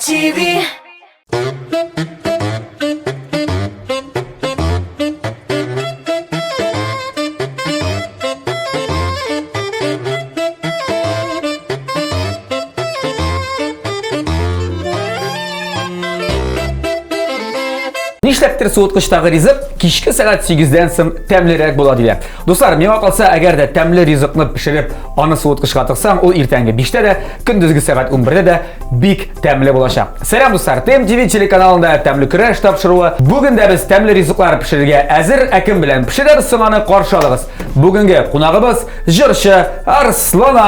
TV. Нишләптер суыткычтагы ризык кичке сәгать 8-дән соң тәмлерәк була диләр. Дуслар, миңа калса, әгәр дә тәмле ризыкны пешереп, аны суыткычка тыксаң, ул иртәнге 5-тә дә, көндезге сәгать 11-дә дә бик тәмле булачак. Сәлам, дуслар! ТМТV телеканалында тәмле көрәш тапшыруы. Бүген дә без тәмле ризыклар пешерергә әзер. Ә кем белән пешерәбез соң аны каршы алыгыз. Бүгенге кунагыбыз җырчы Арслана.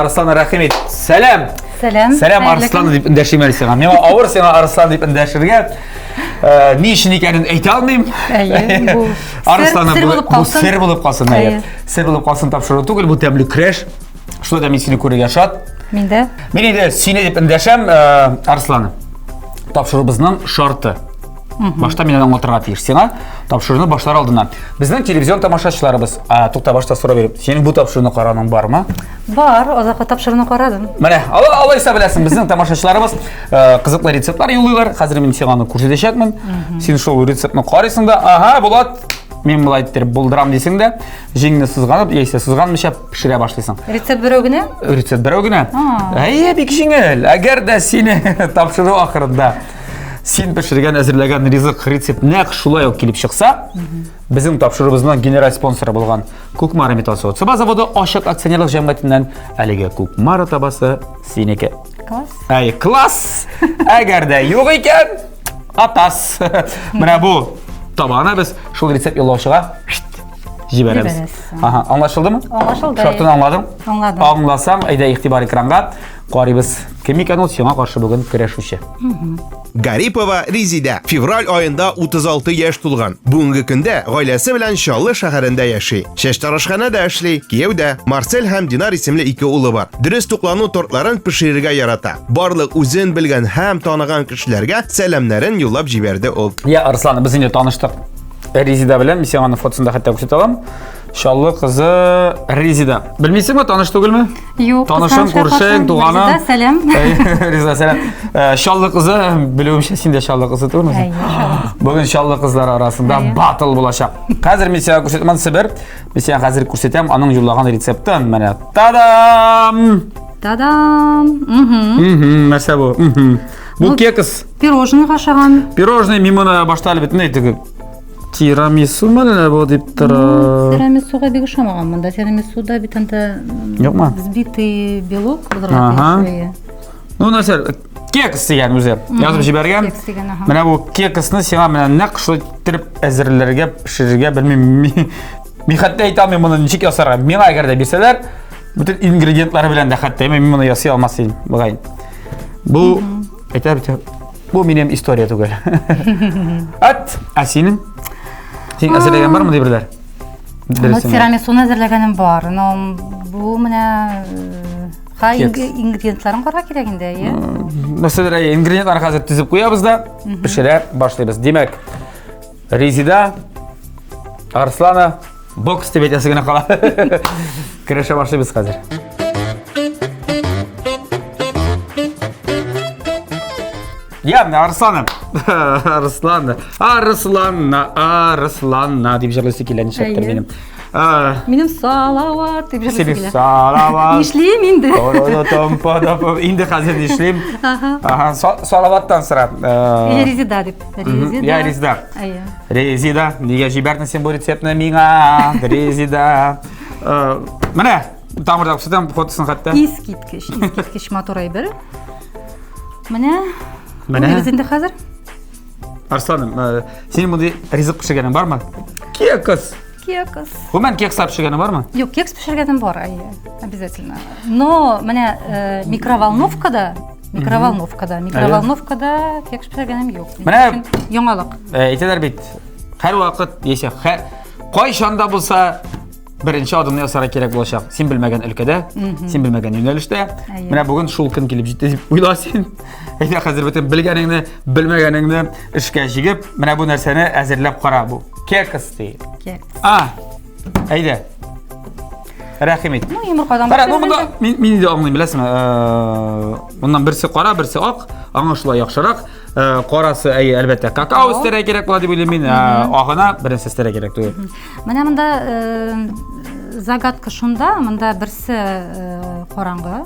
Арслана, рәхим ит. Сәлам! Сәлам. Сәлам, Арслан дип эндәшим әле сиңа. Миңа авыр сиңа Арслан дип эндәшергә. Э, ни өчен икәнен әйтә алмыйм. Әйе, бу Арслан сер булып калсын. Бу сер булып калсын, әйе. Сер булып калсын тапшыру түгел, бу тәмле көрәш. Шулай да мин сине күрергә шат. Мин дә. Мин инде сине дип эндәшәм, э, Арслан. Тапшыруыбызның шарты. Башта мин аңлатырга тиеш сиңа. Тапшыруны башлар алдыннан. Безнең телевизион тамашачыларыбыз, а, тукта башта сорау биреп, синең бу тапшыруны караның бармы? Бар, азакы тапшыруны карадым. Менә, алайса беләсең, безнең тамашачыларыбыз э, кызыклы рецептлар юллыйлар. Хәзер мин сиңа аны күрсәтәчәкмен. Син шул рецептны карыйсың да, ага, Булат, мин болай иттереп булдырам дисең дә, җиңне сызганып, яисә сызганмыйча пешерә башлыйсың. Рецепт берәү генә? Рецепт берәү генә. Әйе, бик җиңел. Әгәр дә сине тапшыру ахырында син пешергән, әзерләгән ризык рецепт нәкъ шулай ук килеп чыкса, Безнең тапшыруыбызның генераль спонсоры булган Кукмара металл савыт-саба заводы ачык акционерлык җәмгыятеннән әлеге Кукмара табасы синеке. Класс. Әй, класс! Әгәр дә юк икән, атас. Менә бу табаны без шул рецепт юллаучыга җибәрәбез. Ага, аңлашылдымы? Аңлашылды. Шартын аңладың? Аңладым. Аңласаң, әйдә игътибар экранга. Карыйбыз. Кем икән ул сиңа каршы бүген көрәшүче? Гарипова Резидә февраль аенда 36 яшь тулган. Бүгенге көндә гаиләсе белән Чаллы шәһәрендә яши. Чәчтарашханәдә эшли, кияүдә. Марсель һәм Динар исемле ике улы бар. Дөрес туклану тортларын пешерергә ярата. Барлык үзен белгән һәм таныган кешеләргә сәламнәрен юллап җибәрде ул. Я, Арслан, без инде таныштык. Резида белән, мин сиңа аның фотосын да хәтта күрсәтә алам. Чаллы кызы Резида. Белмисеңме, таныш түгелме? Юк, Танышың, күршең, туганың. Резида, сәлам. Резида, сәлам. Э, Чаллы кызы, белүемчә, син дә Чаллы кызы түгелме? Әйе, Чаллы кызы. Бүген Чаллы кызлары арасында батл булачак. Хәзер мин сиңа күрсәтәм, анысы бер. Мин сиңа хәзер күрсәтәм аның юллаган рецептын. Менә. Та-дам! Та-дам! Мгм, нәрсә бу? Мгм. Бу кекс. Пирожный ашаган. Пирожный мин моны башта әле бөтенләй теге Тирамису мәллә бу дип тора. Тирамисуга бик ошамаган монда. Тирамисуда бит анда Юкмы? Взбитый белок булырга тиеш. Ну, нәрсә, кекс дигән үзе. Язып җибәргән. Кекс дигән, аха. Менә бу кексны сиңа менә нәкъ шулай иттереп әзерләргә, пешерергә белмим. Мин хәтта әйтә алмыйм моны ничек ясарга. Миңа әгәр дә бирсәләр, бөтен ингредиентлары белән дә хәтта мин моны ясый алмас идем, мөгаен. Бу Әйтә бит, бу минем история түгел. Ат, ә синең? Син әзерләгән бармы диберләр? Ну, тирамисуны әзерләгәнем бар, но бу менә э, ха ингредиентларын карарга кирәк инде, әйе. Мәсәлән, ингредиентларны хәзер төзеп куябыз да, пешерә башлыйбыз. Димәк, Резида, Арслана, бокс дип әйтәсе генә кала. Көрәшә башлыйбыз хәзер. Я, Арсланым. Арслан. Арсланна, Арсланна дип җырлыйсы килә нишләптер минем. Минем Салават дип җырлыйсы килә. Салават. Нишлим инде? Инде хәзер нишлим? Ага, Салаваттан сора. Резида дип. Резида. Я Резида. Резида, нигә җибәрдең син бу рецептны миңа? Резида. Э, менә, тамырда күрсәтәм фотосын хәтта. Искиткеч, искиткеч матур әйбер. Менә. Менә. Без инде хәзер. Арсланым, э, синең мондый ризык пешергәнең бармы? Кекс. Кекс. Гомумән кекслар пешергәнең бармы? Юк, кекс пешергәнем бар, әйе, обязательно. Но менә э, микроволновкада Микроволновкада. Микроволновкада кекс пешергәнем юк. Менә яңалык. Э, әйтәләр бит, һәрвакыт яисә кайчан да булса беренче адымны ясарга кирәк булачак. Син белмәгән өлкәдә, син белмәгән юнәлештә. Менә бүген шул көн килеп җитте дип уйла син. Әйдә хәзер бөтен белгәнеңне, белмәгәнеңне эшкә җигеп, менә бу нәрсәне әзерләп кара бу. Кекс ди. Кекс. А, әйдә. Рәхим ит. Ну, йомыркадан Кара, ну монда мин мин инде аңлыйм, беләсеңме? Э, моннан берсе кара, берсе ак. Аңа шулай яхшырак. Э, карасы, әйе, әлбәттә, какао өстәргә кирәк була дип уйлыйм мин. Э, агына беренче өстәргә кирәк түгел. Менә монда загадка шунда, монда берсе караңгы.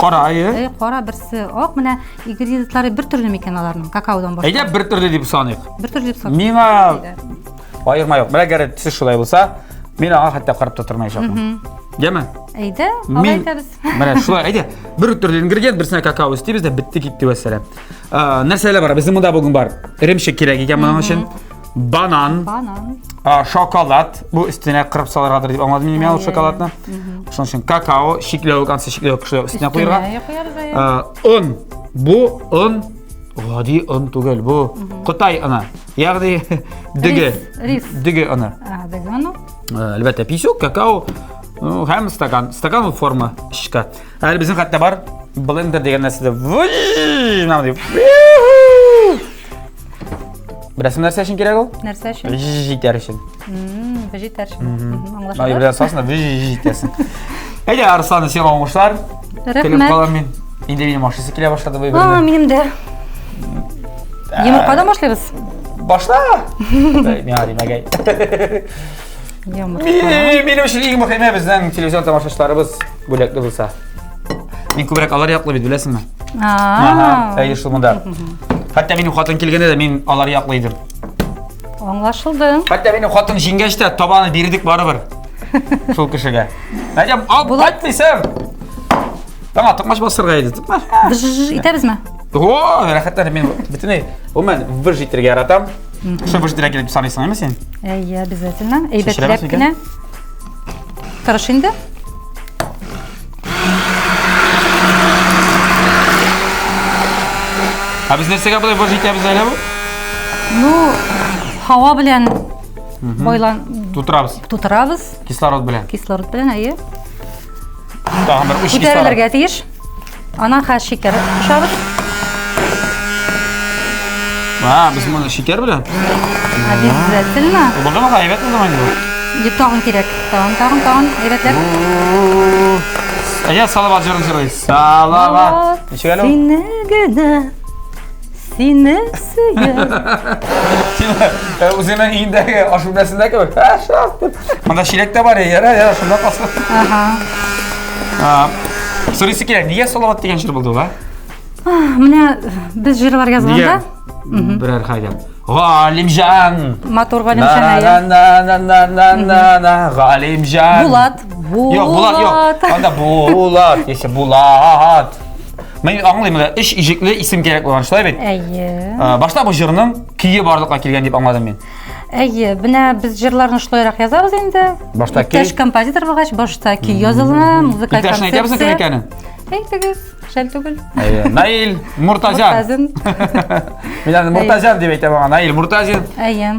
Кара, әйе. Кара, берсе ак. Менә ингредиентлары бер төрле микән аларның, какаодан башка? Әйдә, бер төрле дип саныйк. Бер төрле дип саныйк. Миңа аерма юк. Менә әгәр төсе шулай булса, мин аңа хәтта карап та тормаячакмын. Яме? Әйдә, алай итәбез. Менә шулай, әйдә. Бер төрле ингредиент, берсенә какао өстибез дә бетте китте вәссәлам. Нәрсәләр бар? Безнең монда бүген бар. Эремчек кирәк икән моның өчен. Банан. Банан. Шоколад. Бу өстенә кырып салыргадыр дип аңладым мин ул шоколадны. Шуның өчен какао, чикләвек, ансы чикләвек шулай өстенә куярга. Он. Бу он гади он түгел, бу Кытай оны. Ягъни дөге. Рис. Дөге оны. А, дөге оны. Әлбәттә, песок, какао, ну, һәм стакан. Стакан ул форма чишка. Әле безнең хәтта бар блендер дигән нәрсә дә. Менә дип. Беләсең нәрсә өчен кирәк ул? Нәрсә өчен? Җитәр өчен. Җитәр өчен. Аңлашылды. Ай, белән салсың да җитәсең. Әйдә, Арслан, сиңа уңышлар. Рәхмәт. Теләп калам мин. Инде минем ашыйсы килә башлады бу А, минем дә. Йомыркадан башлыйбыз. Башла! Миңа димәгәй. Йомырка. Минем өчен иң мөһиме безнең телевизион тамашачыларыбыз бүләкле булса. Мин күбрәк алар яклы бит, беләсеңме? Ага, әйе шул монда. Хәтта минем хатын килгәндә дә мин алар яклы идем. Аңлашылды. Хәтта минем хатын җиңгәч тә табаны бирдек барыбер. Шул кешегә. Әйдә, алып кайтмыйсың. Таңа токмач басырга иде. Токмач. Вж итәбезме? О, рәхәтләнеп мин бөтенләй гомумән вж итәргә яратам. Шул вж итәргә кирәк дип саныйсың, әйме син? Әйе, обязательно. Әйбәтләп Чәчрәмәс микән? кенә. Тырыш инде. Ә без нәрсәгә болай вж итәбез әле бу? Ну, һава белән байлан Тутырабыз. тутырабыз. Кислород белән. Кислород белән, әйе. Тагын бер уч Күтәрелергә тиеш. Аннан хәзер шикәр кушабыз. А, без моны шикәр белән? Обязательно. Булдымы ха, әйбәт булдымы инде бу? Юк, тагын кирәк. Тагын, тагын, тагын. Әйбәтләп. Әйә, Салават җырын җырлый. Салават. Ничек әле ул? Сине генә Сине сөям. Син э, үзеңнең өеңдәге аш бүлмәсендә кебек. Ә, шап дип. Монда чиләк тә бар, яра, яра, шунда калсын. Ага. Сорыйсы килә, нигә Салават дигән җыр булды ул, а? Менә без җырлар язганда, Берәр хәйдә. Галимҗан. Матур Галимҗан, әйе. На на на на на на Галимҗан. Булат. Юк, Булат юк. Анда Булат, яисә Булат. Мин аңлыйм, менә өч иҗекле исем кирәк булган, шулай бит? Әйе. Башта бу җырның көе барлыкка килгән дип аңладым мин. Әйе, менә без җырларны шулайрак язабыз инде. Башта көй. Иптәш композитор булгач, башта көй язылына, музыкаль Иптәшне әйтәбезме кем икәнен? Әйтегез, шәл түгел. Әйе, Наил Муртазян. Муртазин. Мин аны Муртазян дип әйтәм аңа, Наил Муртазин. Әйе.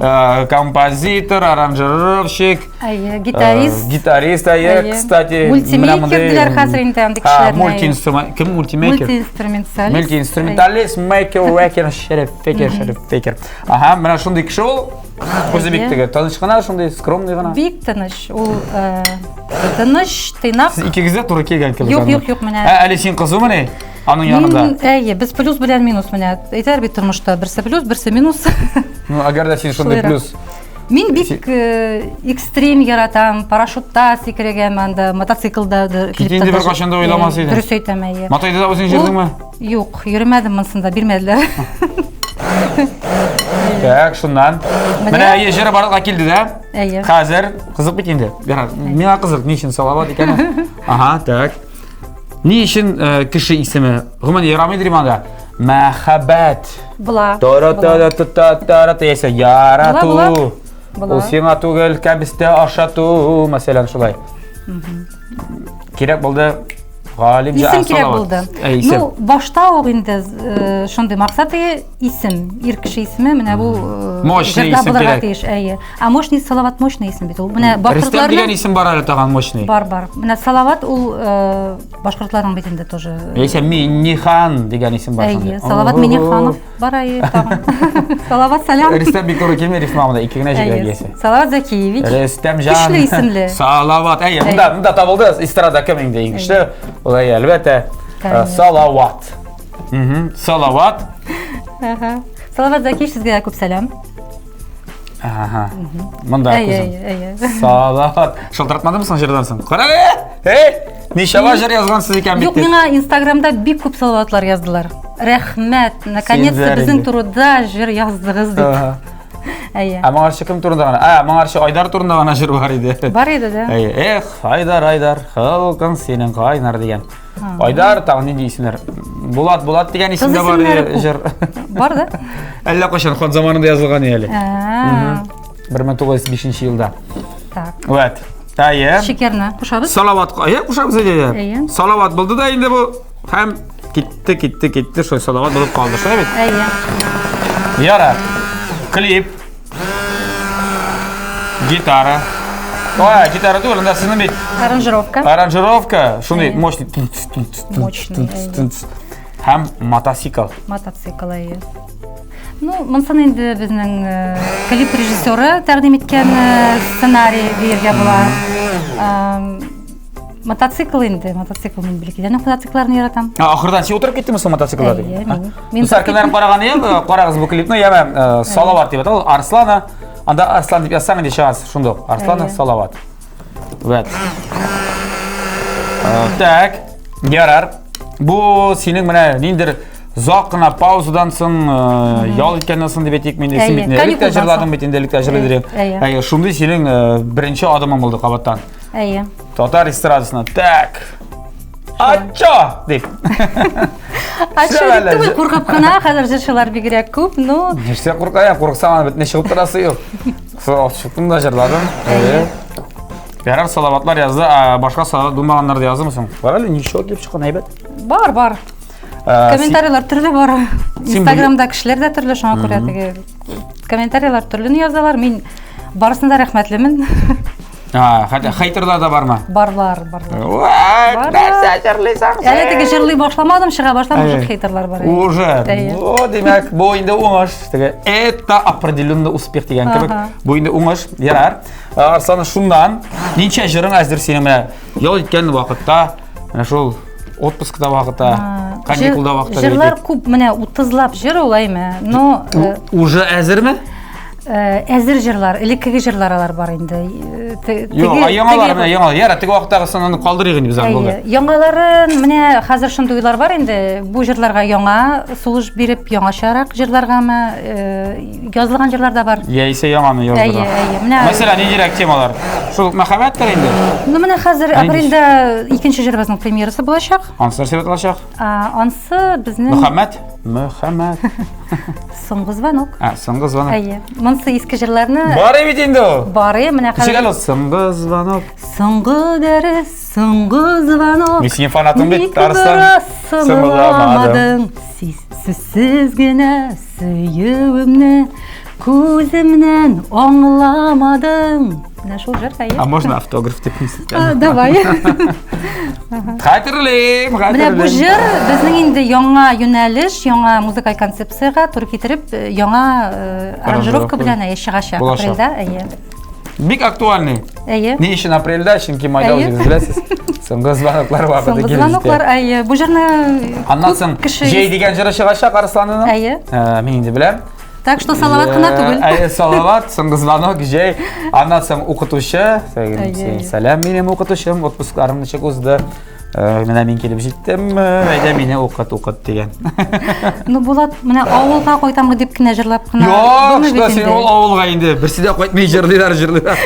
Композитор, аранжировщик. Әйе, гитарист. Э, гитарист, әйе, кстати. Мультимейкер диләр хәзер инде андый кешеләрне. Мультиинструмент, кем мультимейкер? Мультиинструменталист. Мультиинструменталист, мейкер, векер, шериф, фекер, шериф, фекер. Ага, менә шундый кеше ул. Үзе бик теге тыныч кына, шундый скромный гына. Бик тыныч. Ул э, тыныч, тыйнак. Сез икегез дә туры килгән кебек. Юк, юк, юк, менә. Ә, әле син кызумыни? Аның янында. Әйе, без плюс белән минус менә. Әйтәләр бит тормышта, берсе плюс, берсе минус. Ну, әгәр дә син шундый плюс. Мин бик э, экстрим яратам, парашютта сикерегәм анда, мотоциклда да. Кит инде беркайчан да уйламас идең. Дөрес әйтәм, әйе. Матайда да үзең җырдыңмы? Юк, йөрмәдем монсында, бирмәделәр. Так, шуннан. Менә әйе, җыры барлыкка килде дә. Әйе. Хәзер кызык бит инде. Ярар, миңа кызык, ни өчен Салават икән ул? Ага, так. Ни өчен э, кеше исеме? Гомумән ярамый дим анда. Мәхәббәт. Була. Тара тара та тара та яисә ярату. Була. Ул сиңа түгел, кәбестә ашату, мәсәлән, шулай. Кирәк булды. Галимҗан Исем кирәк булды. Ә, исем. Ну, башта ук инде э, шундый максат и исем, ир кеше исеме, менә бу э, Мощный җырда исем булырга кирәк. тиеш, әйе. Ә мощный Салават мощный исем бит ул. Менә Рөстәм дигән башкортларның исем бар әле тагын мощный. бар бар. Менә Салават ул э, башкортларның бит инде тоже. Яисә Миннихан дигән исем бар. Әйе, шундый. Салават Минниханов бар әйе тагын. Салават Салям. Рөстәм бик туры килми рифма монда ике генә җиргә Әйе. киясе. Салават Закиевич. Рөстәм Жан. Көчле исемле. Салават. Әйе, монда монда табылды. Эстрада кем инде иң көчле? Ул әйе, әлбәттә. Конечно. Салават. Мгм. Салават. Ага. Салават Закиевич сезгә күп сәлам. Ага. Монда Әйе, күзем. әйе, әйе. Салават. Шылтыратмадымы соң җырдан соң? Кара әле! Эй! Ничәва җыр язгансыз икән бит. Юк, миңа Инстаграмда бик күп салаватлар яздылар. Рәхмәт, наконец-то безнең турыда җыр яздыгыз дип. Әйе. Ә моңарчы кем турында гына? Ә, моңарчы Айдар турында гына җыр бар иде. Бар иде дә. Әйе. Эх, Айдар, Айдар, холкың синең кайнар дигән. Айдар, тагын нинди исемнәр? Булат, Булат дигән исем дә бар иде җыр. Бар да? Әллә кайчан хан заманында язылган әле. 1905 елда. Так. Вот. Әйе. Шикәрне кушабыз. Салават, әйе, кушабыз әйе. Әйе. Салават булды да инде бу. Һәм китте, китте, китте, шул салават булып калды, шулай бит? Әйе. Ярар. Клип. Гитара. Ой, гитара түгел, анда сезнең бит Аранжировка. Аранжировка, шундый Әйе. мощный. Тунц, тунц, тунц, Мощный, тунц, әйе. тунц. Һәм мотоцикл. Мотоцикл, әйе. Ну, монсын инде безнең э, клип режиссеры тәкъдим иткән э, сценарий диергә була. Эм, Мотоцикл инде, мотоцикл мин бәләкәйдән үк мотоциклларны яратам. А, ахырдан син утырып киттеме соң мотоциклда Әйе, дип? мин. Мин Дуслар, утырып кемнәр караган ел, э, карагыз бу клипны, яме э, Салават дип атала, Арслана. Анда Арслан дип язсаң инде чыгасыз шундук. Арслана Әйе. Салават. Вот. Э, Так, ярар. Бу синең менә ниндер Озак кына паузадан соң, э, ял иткәннән соң дип әйтик, мин син бит элек тә җырладың бит инде, элек тә җырлый идең. Әйе, шундый синең э, беренче адымың булды кабаттан. Әйе. Татар эстрадасына. Так. Ачо дип. Ачо дип түгел, куркып кына, хәзер җырчылар бигрәк күп, но Нәрсә курка, я курыксаң, аны бөтенләй чыгып торасы юк. Сол чыктым да җырладым. Әйе. Ярар, салаватлар язды, ә башка салават булмаганнар да яздымы соң? Бар әле, ничего килеп чыккан әйбәт. Бар, бар. Э, Комментарийлар төрле бар. Инстаграмда кешеләр дә төрле, шуңа күрә теге комментарийлар төрле язалар. Мин барысына да рәхмәтлемен. А, хәтта хейтерлар да бармы? Барлар, барлар. Вәт, нәрсә җырлыйсың син? Әле теге җырлый башламадым, чыга башладым, уже хейтерлар бар. Уже. Бу, димәк, бу инде уңыш. Теге это определенный успех дигән кебек. Бу инде уңыш. Ярар. Э, Арслан, шуннан ничә җырың әзер синең менә ял иткән вакытта, менә шул отпускта вакытта, каникулда вакытта. Җырлар күп, менә 30лап җыр ул әйме. Но э, уже әзерме? Э, әзер җырлар, элеккеге җырлар алар бар инде. Э, Юк, а яңалар менә яңалар. Яра, теге вакыттагысын аны калдырыйк инде без аны булды. Яңаларын менә хәзер шундый уйлар бар инде. Бу җырларга яңа сулыш биреп, яңачарак җырларгамы, язылган җырлар да бар. Яисә яңаны язырга. Әйе, әйе. Менә Мәсәлән, ниндирәк темалар? Шул мәхәббәттер инде. Ну, менә хәзер апрельдә икенче җырыбызның премьерасы булачак. Анысы нәрсә булачак? Анысы безнең Мөхәммәт. Мөхәммәт. Соңгы звонок. А, соңгы звонок. Әйе. Монсы иске җырларны. Бар бит инде ул. Бар, менә хәзер. Ничек әле соңгы звонок? Соңгы дәрес, соңгы звонок. Мин синең фанатың бит, Арслан. Соңламадың. Сүзсез генә сөюемне күземнән аңламадың. Менә шул җыр, әйе. А можно автограф дип Давай. Хәтерлим, хәтерлим. Менә бу җыр безнең инде яңа юнәлеш, яңа музыкаль концепциягә туры китереп, э, яңа э, аранжировка белән әйе чыгачак апрельдә, әйе. Бик актуальный. Әйе. Ни өчен апрельдә? Чөнки майда үзегез беләсез. Соңгы звоноклар вакыты Соңгы килеп звоноклар, әйе. Бу җырны Аннан соң Җәй дигән җыры чыгачак Арсланның. Әйе. Э, мин инде беләм. Так что Салават кына түгел. Әйе, Салават, соңгы звонок, җәй. Аннан соң укытучы. Сәлам, минем укытучым, отпускларым ничек узды? Э, менә мин килеп җиттем, әйдә мине укыт, укыт дигән. Ну, Булат, менә авылга кайтам дип кенә җырлап кына. Юк, что син ул авылга инде. Берсе дә кайтмый җырлыйлар, җырлыйлар.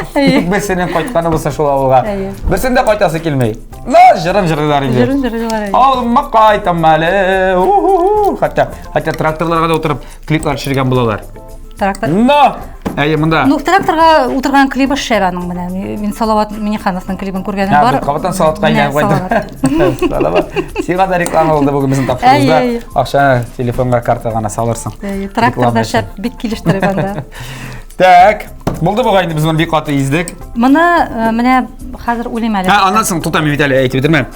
Берсенең кайтканы булса шул авылга. Берсен дә кайтасы килми. Ну, җырын җырлыйлар инде. Җырын җырлыйлар. Авылыма кайтам әле. Хәтта, хәтта тракторларга да утырып клиплар төшергән булалар. Трактор. Но! Әйе, монда. Ну, тракторга утырган клибы шәп аның менә. Мин Салават Минихановның клибын күргәнем бар. Кабаттан Салаватка әйләнеп кайтты. Салават. Сиңа да реклама булды бүген безнең тапшыруыбызда. Акчаны телефонга картага гына салырсың. Әйе, тракторда шәп бик килештереп анда. Так, булды бугай инде без моны бик каты издек. Моны э, менә хәзер уйлыйм әле. Ә, аннан соң тукта, мин бит әле әйтеп бетермәдем.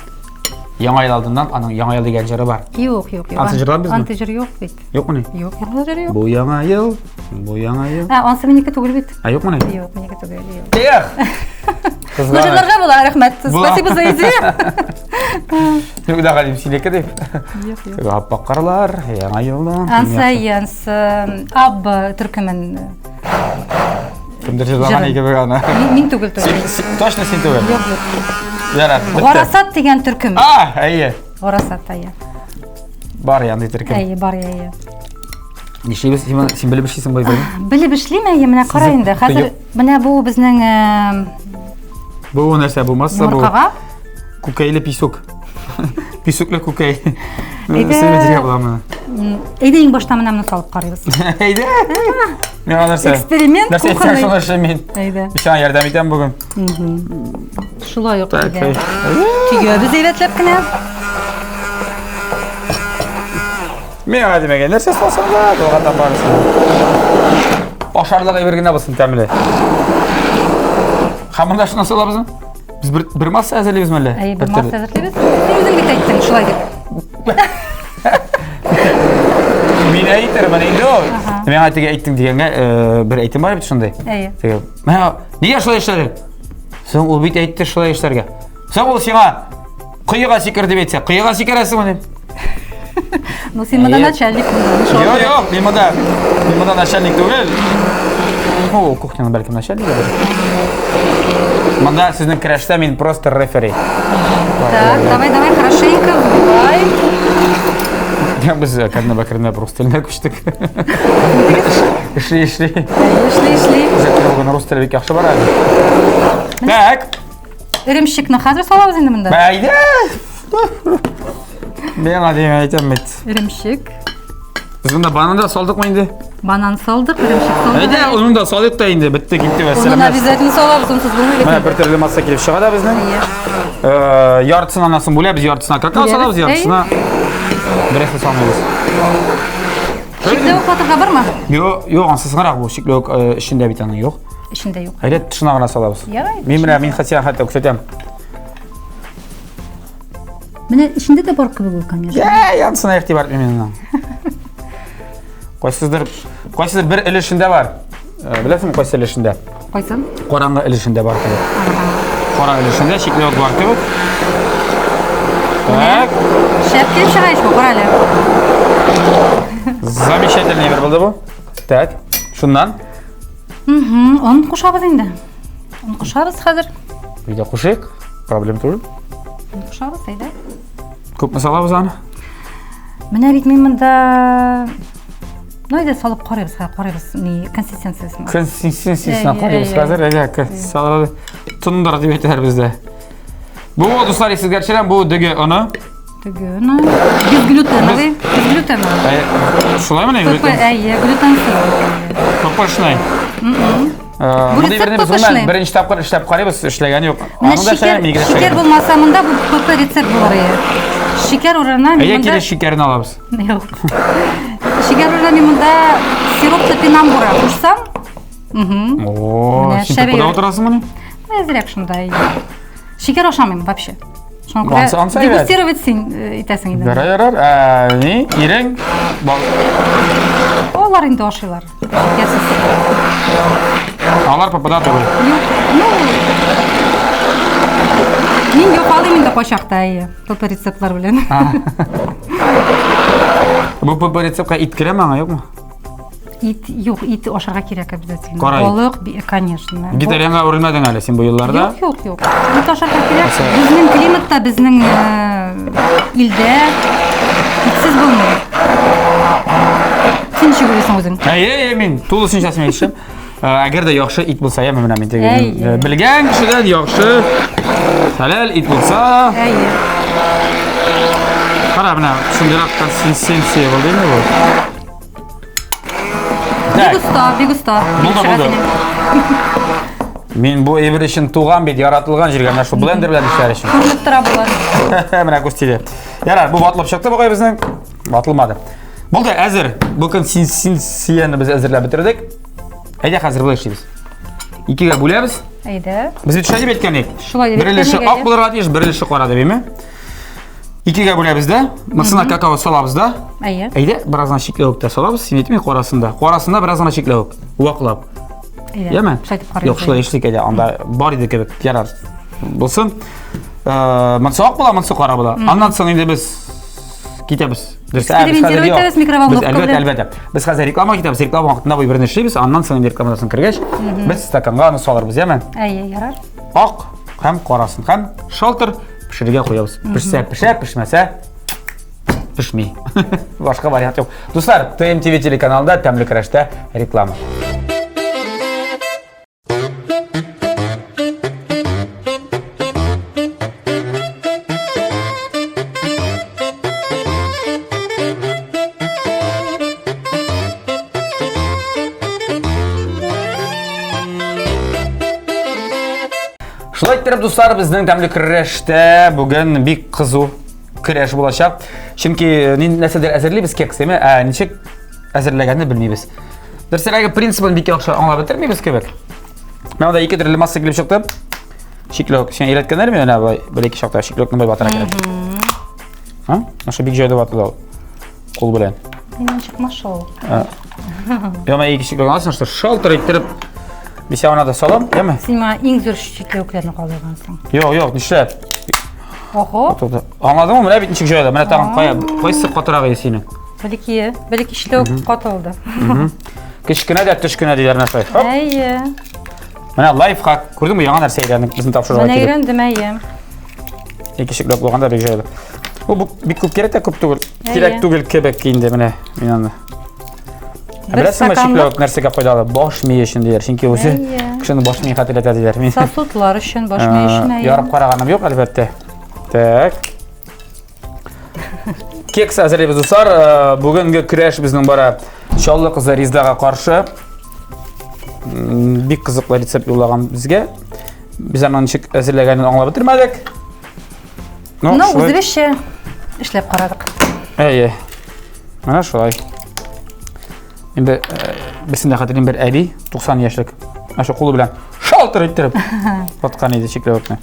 Яңа ел алдыннан аның Яңа ел дигән җыры бар. Юк, юк, юк. Ансы җырлап безме? Анты җыр юк бит. Юкмыни? Юк, яңа җыр юк. Бу яңа ел, бу яңа ел. Ә, ансы минеке түгел бит. Ә юкмыни? Юк, минеке түгел, юк. Эх! Ну, җырларга була, рәхмәт. Спасибо за идею. Юк да галим синеке дип. Юк, юк. Аппак карлар, яңа елда. Ансы, ансы, Абба төркемен. Кемдер җырлаган ике бер аны. Мин түгел түгел. Точно син түгел. Юк, юк. Ярар. Гарасат дигән төркем. А, әйе. Гарасат, әйе. Бар янды төркем. Әйе, бар, әйе. Нишлибез? Син, син белеп эшлисең бай белем? Белеп эшлим, әйе, менә кара инде. Хәзер менә бу безнең Бу нәрсә бу масса бу. Йомыркага. Күкәйле песок. Песоклы күкәй. Әйдә. Сәбәтергә була моны. Әйдә иң башта менә моны салып карыйбыз. Әйдә. Миңа нәрсә? Эксперимент Нәрсә әйтсәң кухонный. шуны эшлим мин. Әйдә. Мин сиңа ярдәм итәм бүген. Шулай ук Так, әйдә. Төябез әйбәтләп кенә. Миңа димәгән нәрсә салсаң да, долгатан барысын. Ашарлык әйбер генә булсын тәмле. Һәм монда шуны салабызмы? Без бер, бер масса әзерлибезме әллә? Әйе, бер масса әзерлибез. Син үзең бит әйттең шулай дип. Мин әйтермен инде ул. Миңа теге әйттең дигәнгә э, бер әйтем бар бит шундый. Әйе. Теге, мә, нигә шулай эшләдең? Соң ул бит әйтте шулай эшләргә. Соң ул сиңа коега сикер дип әйтсә, коега сикерәсеңме дип. Ну, син монда начальник. Юк, юк, мин монда, мин монда начальник түгел. Ну, кухняның бәлкем начальнигы бер. Монда сезнең көрәштә мин просто рефери. Так, давай, давай, хорошенько, вбивай. Без әкренләп әкренләп рус теленә күчтек. Эшли, эшли. Эшли, эшли. Бүген рус теле бик яхшы бара әле. Так. Эремчекне хәзер салабыз инде монда. Әйдә. Миңа димә әйтәм бит. Эремчек. Без монда банан да салдыкмы инде? Банан салдык, эремчек салдык. Әйдә, оны да салыйк та инде, бетте китте вәссәлам. Оны обязательно салабыз, онсыз булмый бит. Менә бер төрле масса килеп чыга да безнең. Э, яртысын анасын бүләбез, яртысына какао салабыз, яртысына берәрсе салмыйбыз. Чикләвек ватырга бармы? Юк, юк, ансы соңрак бу, чикләвек э, эчендә бит аның юк. Эчендә юк. Әйдә, тышына гына салабыз. Ярай. Мин менә мин хәтта хәтта күрсәтәм. Менә эчендә дә бар кебек ул, конечно. Йә, янсына игътибар итмим мин аның. Кайсыдыр, кайсыдыр бер өлешендә бар. Э, беләсеңме, кайсы өлешендә? Кайсын? Караңгы өлешендә бар кебек. Кара өлешендә чикләвек бар кебек. Так. Шәп килеп чыга ич бу, кара әле. Замечательный бер булды бу. Так, шуннан. Угу, он кушабыз инде. Он кушабыз хәзер. Өйдә кушыйк, проблем түгел. Он кушабыз, әйдә. Күпме салабыз аны? Менә бит мин монда Ну, әйдә салып карыйбыз, карыйбыз ни консистенциясен. Консистенциясен карыйбыз хәзер, әйдә, салып тондыр дип әйтәләр бездә. Бу, дуслар, исегезгә төшерәм, бу дөге оны. Дөге оны. Безглютеновый, безглютеновый. Шулаймыни? ПП, әйе, глютенсыз. ППшный. Бу рецепт ППшный. Беренче тапкыр эшләп карыйбыз, эшләгән юк. Менә шикәр, шикәр булмаса монда бу ПП рецепт булыр иде. Шикәр урынына мин монда... Әйе, шикәрне алабыз. Юк. Шикәр урынына мин монда сироп топинамбура кушсам. О, син ППда утырасыңмыни? Әзрәк шунда. Шикәр ашамыйм вообще. Шуңа күрә дегустировать син э, итәсең инде. Ярар, ярар. Ә, ни, ирең? Алар инде ашыйлар. Шикәрсез. Алар папада түгел. Юк, ну, мин юк алыйм инде кайчакта, әйе, ПП рецептлар белән. Бу ПП рецептка ит керәме аңа, юкмы? Ит, юк, ит ашарга кирәк обязательно. Кара ит. Балык, конечно. Вегетарианга әверелмәдең әле син бу елларда? Юк, юк, юк. Ит ашарга кирәк. Безнең климатта, безнең э, илдә итсез булмый. Син ничек уйлыйсың үзең? Әйе, әйе, мин тулысынча сиңа әйтәм. Э, әгәр дә яхшы ит булса, яме менә мин теге Әйе. э, белгән кешедән яхшы хәләл ит булса, Әйе. кара менә шундыйрак консистенция булды инде бу. Бик оста, бик оста. Булды, булды. Мин бу әйбер өчен туган бит, яратылган җиргә менә шул блендер белән эшләр өчен. Күренеп тора болар. Менә күз тиде. Ярар, бу ватылып чыкты бугай безнең. Ватылмады. Булды, әзер. Бу көн син син сияне без әзерләп бетердек. Әйдә хәзер болай эшлибез. Икегә бүләбез. Әйдә. Без бит шулай дип әйткән идек. Шулай дип Бер өлеше ак булырга тиеш, бер өлеше кара дип, әйме? Икегә бүләбез дә, монысына какао салабыз да. Әйе. Әйдә, бераз гына чикләвек тә салабыз. Син әйтми карасында. Карасында бераз гына чикләвек. Ваклап. Әйдә. Яме? Шулай итеп карыйбыз. Юк, шулай эшлик әйдә. Анда бар иде кебек. Ярар. Булсын. Э, монысы ак була, монысы кара була. Аннан соң инде без китәбез. Дөрес, ә, без хәзер Экспериментировать юк. итәбез микроволновка Без әлбәттә, белән. әлбәттә. Без хәзер реклама китәбез. Реклама вакытында бу берне эшлибез. Аннан соң инде рекламадан соң кергәч, без стаканга аны салырбыз, яме? Әйе, ярар. Ак һәм карасын һәм шалтыр пешерергә куябыз. Пешсә пешә, пешмәсә пешми. Башка вариант юк. Дуслар, ТМТВ телеканалында тәмле көрәштә реклама. Шулай иттереп, дуслар, безнең тәмле көрәштә бүген бик кызу көрәш булачак. Чөнки э, нәрсәдер әзерлибез кекс, әйме? Ә ничек әзерләгәнне белмибез. Дөресрәге принцибын бик яхшы аңлап бетермибез кебек. Менә монда ике төрле масса килеп чыкты. Чикләвек. Син өйрәткәннәрме менә болай бер-ике чакта чикләвекне болай батыра кирәк. Ха? Аша бик җайлы батыла ул. Кул белән. Миннән чыкмас шул. Яма ике чикләвек аласың, что шалтыр иттереп Мин ана да салам, яме? Син миңа иң зур чикләвекләрне калдыргансың. Юк, юк, нишләп? Охо. Аңладыңмы? Менә бит ничек җайлы. Менә тагын кая, кайсы катырак иде синең? Бәлки, бәлки чикләвек каты булды. Кечкенә дә төшкенә диләр менә шулай. Хоп. Әйе. Менә лайфхак. Күрдеңме, яңа нәрсә өйрәндек безнең тапшыруга Менә килеп. өйрәндем, әйе. Ике чикләвек булганда бик җайлы. Ул бу бик күп кирәк тә күп түгел. Әйе. Кирәк түгел кебек инде менә мин аны. Ә Бер Беләсеңме, стаканлык чикләвек нәрсәгә файдалы? Баш мие өчен диләр. Чөнки үзе Әйе. кешенең баш миен хәтерләтә диләр. Мин сосудлар өчен, баш мие өчен, әйе. ярып караганым юк, әлбәттә. Так. Кекс әзерлибез, дуслар. Э, Бүгенге көрәш безнең бара Чаллы кызы Риздага каршы. Бик кызыклы рецепт юллаган безгә. Без аны ничек әзерләгәнен аңлап бетермәдек. Ну, ну үзебезчә эшләп карадык. Әйе. Менә шулай. Инде э, берсен дә хәтерлим бер әби, 90 яшьлек. Ә шул кулы белән шалтыр иттереп ваткан иде чикләвекне.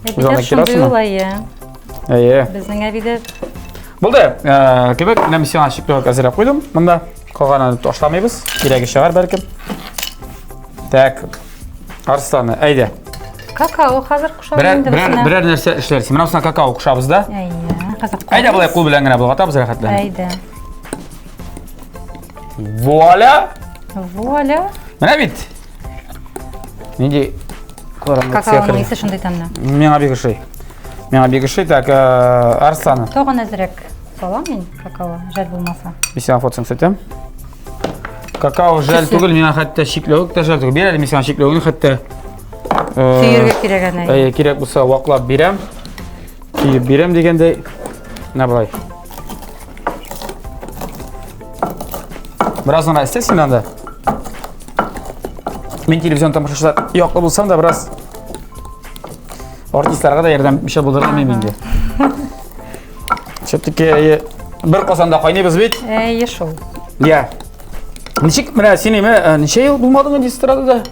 Әбиләр шундый ул, әйе. Әйе. Безнең әби дә Булды. Э, кебек, менә мин сиңа чикләвек әзерләп куйдым. Монда калганын ташламыйбыз. Кирәге чыгар бәлкем. Так. Арсланы, әйдә. Какао хәзер кушабыз Берәр, инде берәр, бусына. берәр нәрсә эшләрсең. Менә бусына какао кушабыз да. Әйе, хәзер Әйдә болай кул белән генә болгатабыз рәхәтләнеп. Әйдә. Вуаля! Вуаля. Менә бит. Нинди караңгы Какаоның исе шундый тәмле. Миңа бик ошый. Миңа бик ошый. Так, э, Арсланы. Тагын әзрәк салам мин какао, жәл булмаса. Мин сиңа фотосын күрсәтәм. Какао жәл түгел, миңа хәтта чикләвек тә жәл түгел. Бир әле мин сиңа чикләвекне хәтта. Э, Сөяргә кирәк әнә. Әйе, кирәк булса ваклап бирәм. Киеп бирәм дигәндәй. Менә болай. Бераз гына эстә син анда. Мин телевизион тамашачылар яклы булсам да бераз артистларга да ярдәм итмичә булдыра алмыйм инде. Все-таки э, бер казанда кайныйбыз бит. Әйе шул. Я. Ничек менә син име э, ничә ел булмадың инде эстрадада?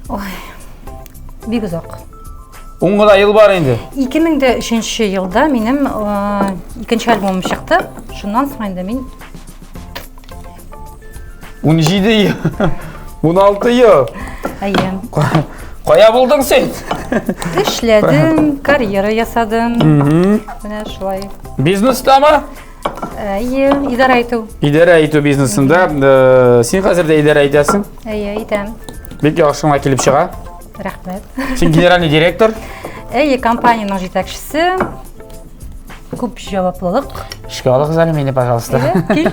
Ой. Бик озак. Ун гына ел бар инде. 2003 елда минем э, икенче альбомым чыкты. Шуннан соң инде мин 17 ел. 16 ел. Әйе. Кая булдың син? Эшләдем, карьера ясадым. Менә шулай. Бизнестамы? Әйе, идарә итү. Идарә итү бизнесында. Э, син хәзер дә идарә итәсең. Әйе, итәм. Бик яхшы гына килеп чыга. Рәхмәт. Син генеральный директор. Әйе, компаниянең җитәкчесе. Күп җаваплылык. Эшкә алыгыз әле мине, пожалуйста. Кил.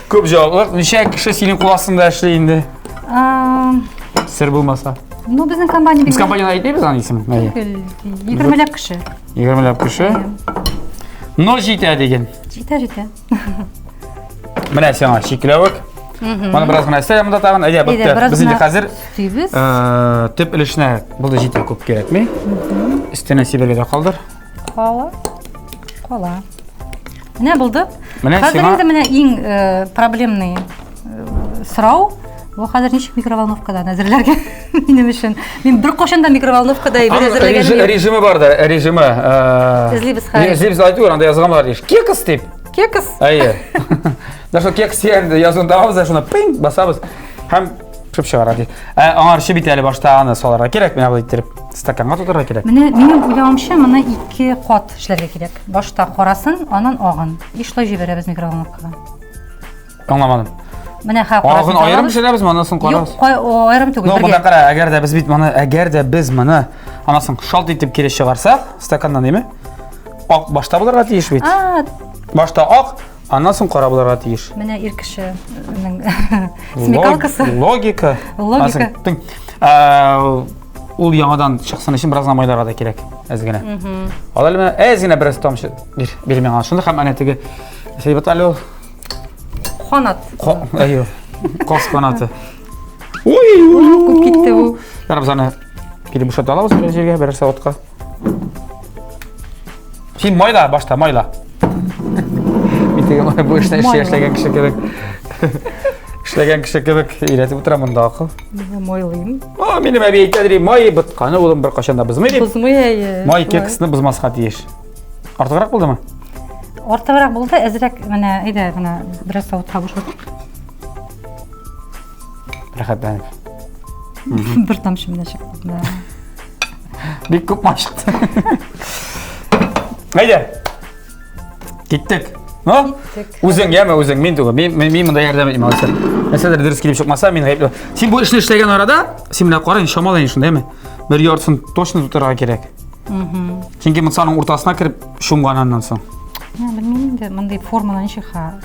Күп җаваплылык. Ничә кеше синең кул астында эшли инде? Сер булмаса. Ну, безнең компания Без компанияны әйтмибез аның исемен. Түгел. 20 кеше. 20 кеше. Но җитә диген. Җитә, җитә. Менә сиңа чикләвек. Моны бераз гына өстәлә монда тагын. Әйдә, бетте. Без инде хәзер өстибез. Төп өлешенә булды җитә күп кирәкми. Өстенә сибәргә дә калдыр. Кала. Кала. Менә булды. Менә хәзер сиңа... инде менә иң проблемный сорау. Бу хәзер ничек микроволновкадан әзерләргә минем өчен. Мин беркайчан да микроволновкада әйбер әзерләгәнем юк. Режимы бар да, режимы. Эзлибез хәзер. Эзлибез алай түгел, анда язган бар. Кекс дип. Кекс? Әйе. Да шул кекс дигән язуын табабыз да шуны пинг басабыз һәм пешеп чыгара ди. Ә аңарчы бит әле башта аны салырга кирәк, менә болай иттереп стаканга тутырырга кирәк. Менә минем уйлавымча, моны ике кат эшләргә кирәк. Башта карасын, аннан агын. И шулай җибәрәбез микроволновкага. Аңламадым. Менә хә Агын аерым пешерәбезме, аннан соң карабыз? Юк, аерым түгел, Ну, монда кара, әгәр дә без бит моны, әгәр дә без моны аннан соң шалт итеп кире чыгарсак, стаканнан димме? Ак башта булырга тиеш бит. Башта ак, аннан соң кара булырга тиеш. Менә ир кешенең смекалкасы. Логика. Логика. Ул яңадан чыксын өчен бераз гына майларга да кирәк, әз генә. Ал әле менә әз генә бераз тамчы бир, бир миңа шуны һәм әнә теге нәрсә дип атала ул? Канат. Әйе. Каз канаты. Ой, ой, күп китте бу. Ярар, без аны килеп бушата алабыз бер җиргә, берәр савытка. Син майла башта, майла. Мин теге бу эшне эшләгән кеше кебек. Эшләгән кеше кебек өйрәтеп утыра монда акыл. Менә майлыйм. О, минем әби әйтә ди, май ботканы улым беркайчан да бозмый дип. Бозмый әйе. Май кексны бозмаска тиеш. Артыграк булдымы? Артыграк булды, әзрәк менә әйдә менә бераз савытка бушатып. Рәхәтләнеп. Бер тамчы менә чыкты. Да. Бик күп май чыкты. Әйдә. Киттек. Ну, үзең, яме үзең, мин түгел. Мин, мин, мин монда ярдәм итмим алайса. Нәрсәдер дөрес килеп чыкмаса, мин гаепле. Син бу эшне эшләгән арада, син менә кара, чамала инде шунда, яме. Бер яртысын точно тутырырга кирәк. Чөнки монысы аның уртасына кереп чумган аннан соң. Белмим инде, мондый форманы ничек ха